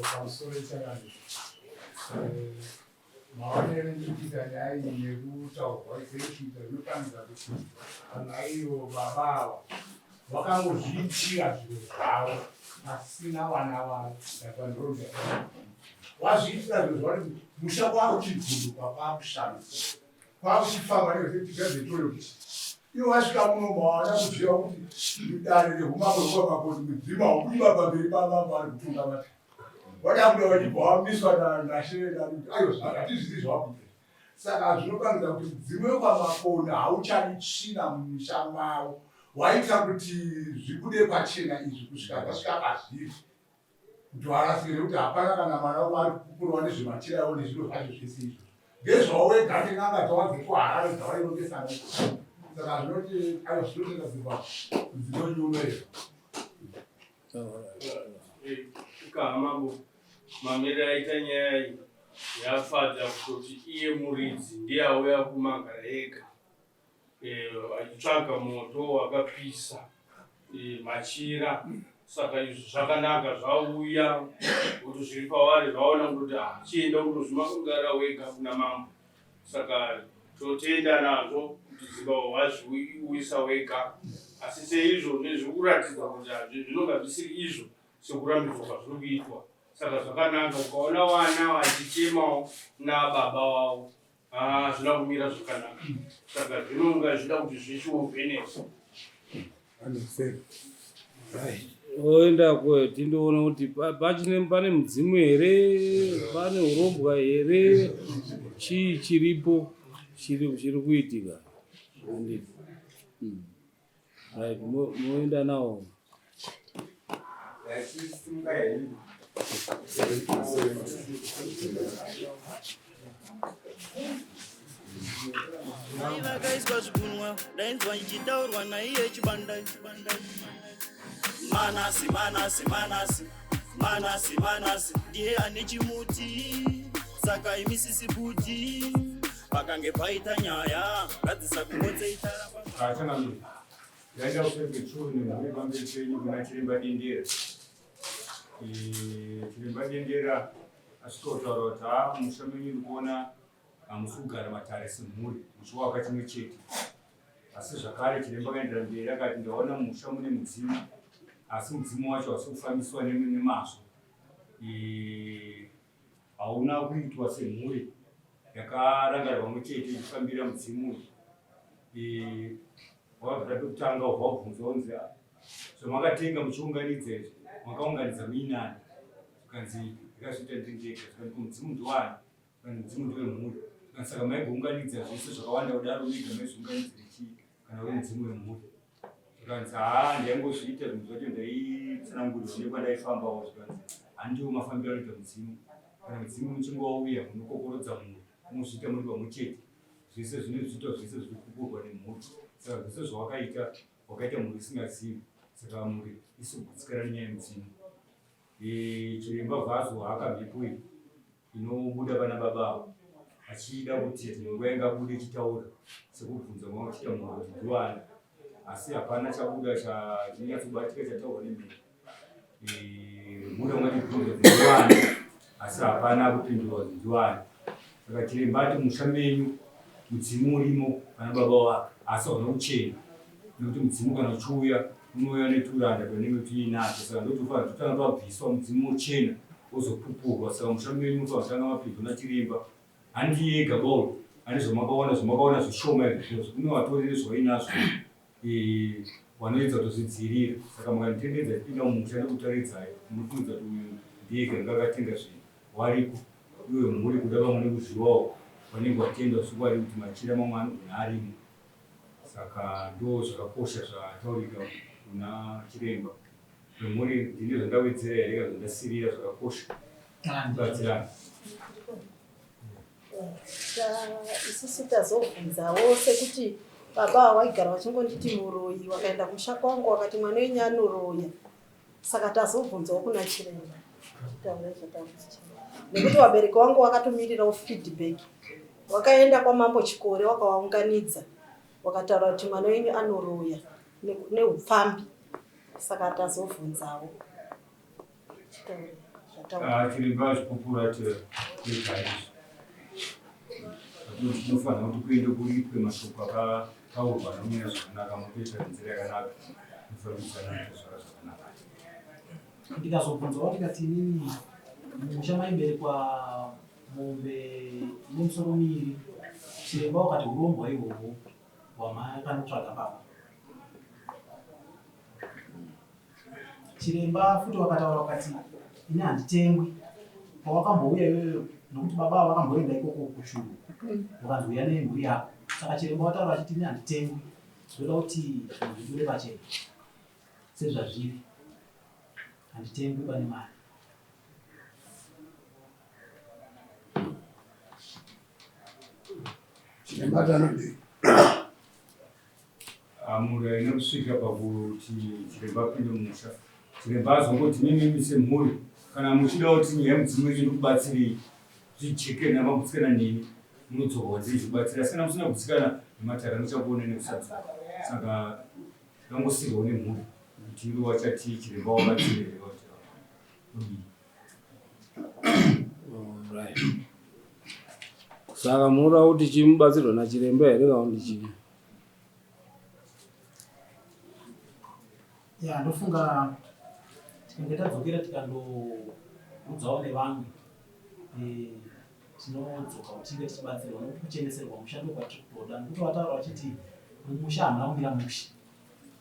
Pamusoro changamire, maonero endikuita nyaya iyi nekutaurwa kwezviri kuita zvinoratidza kuti kana ivo baba ava vakangozviitira zviro zvavo pasina vana vavo ndapandorunda wazviitira zviro zvavo kuti musha kwakuchivhunduka kwakushamisa kwakuchifamba nezvetigazetore kuti ivo vasvika muno mawana kuziva kuti dare rehumambo rwekwamako kuti mudzimu haukuiva pamberi pamambo ari kutonga vati wadakuda vachibva wamiswa nashe kuti ayo hatizvizi zvawakuita Saka zvinoratidza kuti mudzimu wekwaMakona hauchadi tsvina mumisha mavo, waita kuti zvibude pachena izvi kusvika zvasvika pazviri kuti warasike nekuti hapana kana mwana wako ari kupupurwa nezvemachira avo nezviro zvacho zvese izvo ndezvawo wega nen'anga dzawadze kuHarare dzawairombesa saka zvinoti ayo zvinotenda zimbabwe dzinonyomera Ukahamabo mamiriro aita nyaya iyi yafadza kutoti iye muridzi ndiye auya kumangara ega eh, achitsvaga moto wakapisa eh, machira saka izvi zvakanaka zvauya kuti zviri pavari zvaona kutoti ah, chienda kutozvimakugara wega kuna mambo saka totenda nazvo kuti dzimba wazviuyisa wega asi seizvo nezvikuratidza kuti zvinonga zvisiri izvo sekurambidzwa kwazviri kuitwa saka zvakanaka ukaona vana vachichemawo nababa wavo hazvina ah, kumira zvakanaka saka zvinonga zvida kuti zvichiovhenekwa oenda ko tindoona kuti pachine pane mudzimu here pane urombwa here chii chiripo chiri kuitika handiti hmm. Right, moenda nawo. Mai vakaiswa zvigunwa ndainzwa ichitaurwa naiye chibanda Manasi Manasi Manasi Manasi Manasi ndiye ane chimuti. Saka imi sisi Bhuti, pakange paita nyaya, ngadzisakupotseita ramba. Changamire, ndaida kusereke churu nemhuri pamberi penyu kuna Chiremba Dendera. Chiremba Dendera asvika kutaura kuti haa musha menyu ndikuona hamusi kugara matare semhuri muchiwaka chimwe chete. Asi zvakare chiremba akaendera mberi akati ndaona musha mune mudzimu asi mudzimu wacho hausi kufambiswa nemazvo. Hauna kuitwa semhuri yakarangara pamwe chete ichifambira mudzimu uyu. Wakabvira pekutanga ubva wabvunzwa unzi zvamakatenga muchiunganidza izvi makaunganidza muinani zvikanzi ndakazviita ndiri ndega zvikanzi ko mudzimu ndiwani Vanhu mudzimu ndewemhuri kana saka maigounganidza zvese zvakawanda kudaro mega maizviunganidzira chii kana uri mudzimu wemhuri zvikanzi haa ndaingozviita zvinhu zvacho ndaitsanangurirwa nekwandaifambawo zvikanzi handiwo mafambiro anoita mudzimu kana mudzimu muchinge wauya munokokorodza mhuri mozviita muri pamwe chete zvese zvine zviitwa zvese zviri kukurwa nemhuri saka zvese zvawakaita wakaita mhuri isingazivi saka mhuri isogutsikana nenyaya yemudzimu Chiremba bvazo haka mhepo iyi inobuda pana baba avo achida kuti dzimwe nguva ingabude ichitaura sekubvunza mwa uchiita munhu kuti ndiwani asi hapana chabuda chinonyatsobatika chataurwa nemhepo buda mwachibvunza kuti ndiwani asi hapana kupindurwa kuti ndiwani saka chiremba ati musha menyu mudzimu urimo pana baba wake asi hauna kuchena nekuti mudzimu kana uchiuya unouya neturanda twanenge tuinato saka ndotofanira totanga twabviswa mudzimu wochena wozopupurwa saka musha menyu unofanira kutanga mapinzwa nachiremba handiye ega bauri ane zvamakaona zvamakaona zvishoma izvi zvozvo kune vatori nezvainazvo eh, vanoedza kutozvidzivirira saka mukanditendedza tipinda mumusha ndokutaridzai munofungidza kuti uyu ndiye ega anga akatenga zvinhu wariko iwe mhuri kuda vamwe nekuzviwawo vanenge watenda zvokwadi kuti machira mamwe anogona arimo Saka ndo zvakakosha zvataurika kuna chiremba vemhuri ndine zvandawedzera here kana zvandasirira zvakakosha kubatsirana. Isusu tazobvunzawo sekuti baba waigara vachingonditi muroyi wakaenda kumusha kwangu wakati mwana wenyu anoroya saka tazobvunzawo kuna chiremba taura zvataura nekuti vabereki vangu vakatomirirawo feedback wakaenda kwamambo chikore wakawaunganidza wakataura kuti mwana wenyu anoroya neupfambi saka tazobvunzawo ah, chiremba zvipupura tega izvi tinofanira kuti kuende kuripwe mashoko akataurwa nomira zvakanaka motoita nenzira yakanaka mufambidzana zvaka zvakanaka Ndikazobvunzawo ndikati inini mumusha maiberekwa mombe ine misoro miiri, chiremba wakati hurombwa ihwohwo hwamakanotsvaga baba. Chiremba futi wakataura wakati ini handitengwi pawakambouya iyoyo nokuti baba ava vakamboenda ikoko kuchuru ukanzi uya nemhuri yako saka chiremba wataura achiti ini handitengwi ndoda kuti zvinhu zvibude pachena sezvazviri handitengwi pane mari Chiremba anodii? Mhuri haina kusvika pakuti chiremba apinde mumusha. Chiremba azongoti mimimi semhuri kana muchida kuti nyaya yemudzimu yenyu ndikubatsirei zvijeke namagutsikana neni munodzoka kwandiri ndichikubatsira asi kana musina kugutsikana nematare anochakuona nekusadzoka saka Ndangosirwa nemhuri kuti ivo vachati chiremba wabatsire here vati odii. Alright. Saka munoda kuti chimubatsirwa nachiremba here kana kuti chii? Ya, ndofunga tikange tadzokera tikandoudzawo nevamwe eh, tinodzoka kutinge tichibatsirwa nokuti kucheneserwa musha ndokwatiri kutoda nokuti vataura vachiti mumusha hamuna kumira mushe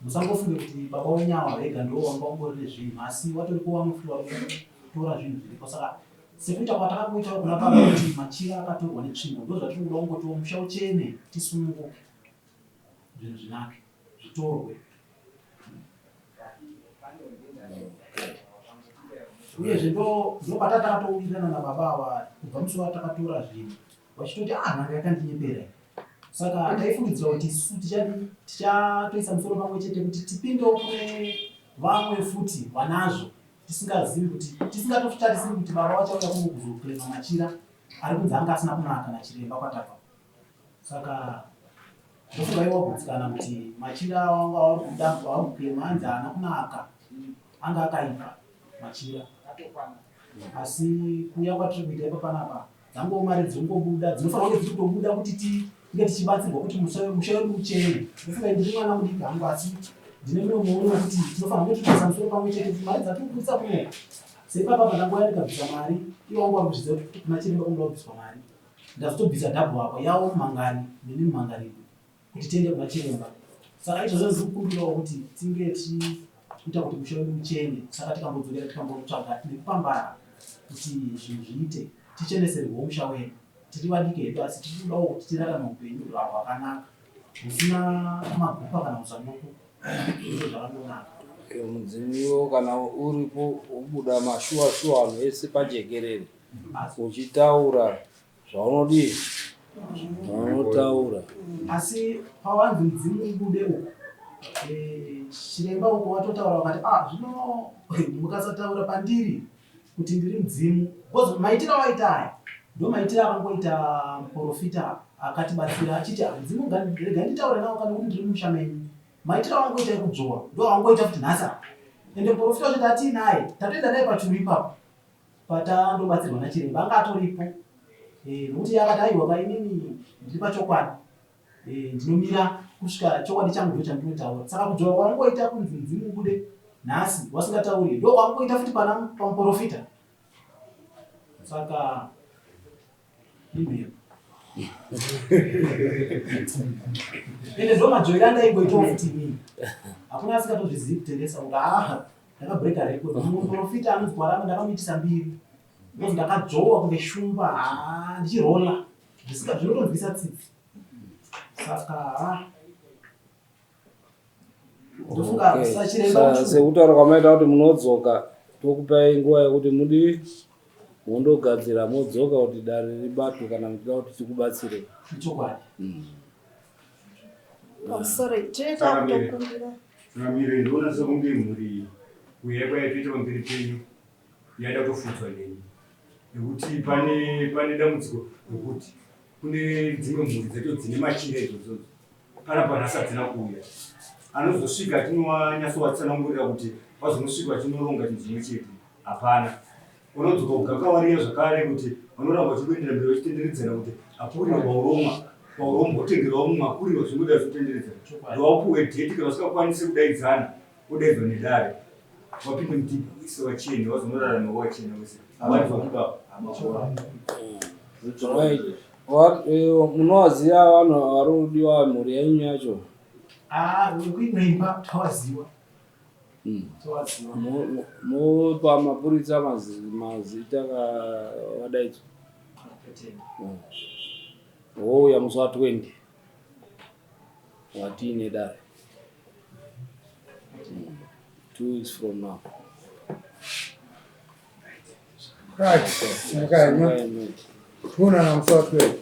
musangofunge kuti baba wenyawa vega ndo wanga ungori nezvinhu asi watoripo vamwe futi vari kutora zvinhu zviripo saka sekuita kwatakakuitawo kuna baba kuti machira akatorwa netsvimbo ndo zvatiri kuda kungotiwo musha uchene tisununguke zvinhu zvinake zvitorwe uyezve ndopata takatowirirana nababa ava kubva musi watakatora zvinhu vachitoti ah n'anga yakandinyepera saka taifungidzira kuti isu tichatoisa musoro pamwe chete kuti tipindewo kune vamwe futi vanazvo tisingazivi kuti tisingatotarisiri kuti baba vachauya kuno kuzoklema machira. Ari kunzi anga asina kunaka nachiremba kwatabva. Saka ndofunga iwe wagutsikana kuti machira wanga wauri kuda wauri kuclaima anzi haana kunaka anga akaipa machira. Asi kuuya kwatiri kuita ipo panapa dzangova mari dzinongobuda dzinofanira kunge dziri kutobuda kuti tinge tichibatsirwa kuti musha wedu uchene. Ndofunga ndiri mwana mudiki hangu asi ndine mumwe muono wekuti tinofanira kunge tiri kuisa musoro pamwe chete kuti mari dzatiri kubudisa kuno sepapa pandangouya ndikabvisa mari iwo wangu wari kuzviziva kuti kuna chiremba kunoda kubviswa mari ndazotobvisa double apa yawo mumhangari neni mumhangari kuti tiende kuna chiremba saka izvozvo ndiri kukumbirawo kuti tinge tichiita kuti musha wedu uchene saka tikambodzokera tikambotsvaga nekupambara kuti zvinhu zviite ticheneserwewo musha wedu tiri vadiki hedu asi tiri kudawo kuti tirarame upenyu hwakanaka husina magupa kana uzanduko izvo zvakandonaka Mudzimu kana uripo wobuda mashuwa shuwa vanhu vese pajekerere uchitaura zvaunodii zvaunotaura asi pawanzi mudzimu ubude uku eh, chiremba uko watotaura wakati ah zvino mukasataura pandiri kuti ndiri mudzimu because maitiro awaita aya ndo maitiro akangoita muprofita akatibatsira achiti ah, mudzimu rega nditaure nawo kana kuti ndiri mumusha menyu maitiro awangoita ekudzvowa ndo awangoita futi nhasi apa ende muprofita wacho tatiinaye tatoenda naye pachuru ipapo patandobatsirwa nachiremba anga atoripo eh, nokuti iye akati aiwa ka inini ndiri pachokwadi eh, ndinomira kusvika chokwadi changu ndo chandinotaura saka kudzvova kwaungoita kunzi mudzimu ubude nhasi wasingatauri ndo kwaungoita futi pana pamuprofita saka imhepo ende ndo majoira andaingoitawo futi inini hakuna asingatozvizivi kutengesa uka aha Ndakabreaker record. Mumwe muprofita anonzi Kwaramba ndakamuitisa mbiri. Because ndakadzvowa kunge shumba haa ndichirola. Zvisinga zvinotonzwisa tsitsi. Saka haa. Ndofunga Okay. sachiremba Sekutaura kwamaita kuti munodzoka tokupai nguva yekuti mudii mondogadzira modzoka kuti dare ribatwe kana muchida kuti tikubatsire. Ichokwadi. Oh, sorry, tinoita kutokumbira. Changamire, ndoona sekunge mhuri iyi kuuya kwayaitoita pamberi penyu yaida kutofudzwa neni nekuti pane pane dambudziko rekuti kune dzimwe mhuri dzacho dzine machira idzodzo panapa nhasi hadzina kuuya anozosvika atinowanyatsovatsanangurira kuti vazonosvika vachinoronga chinhu chimwe chete hapana Unodzoka kugakawariya zvakare kuti vanoramba vachingoendera mberi vachitenderedzana kuti akurirwa pauroma paurombo otengerwa mumwe akurirwa zvingoda zvitenderedzana ndowapuwe dheti kana usingakwanise kudaidzana wodaidzwa nedare wapinde mudhibhi wese wachena wazonorarama wachena wese havanzi vakubaba Munovaziva vanhu vari kudiwa mhuri yenyu yacho? Ah, wekuimwe imba tawaziwa. Mopa mapurisa mazita vadaidzwa wouya musi wa 20 watiine dare 2 weeks from now. Right, simukai, no? Tuonana musi wa 20.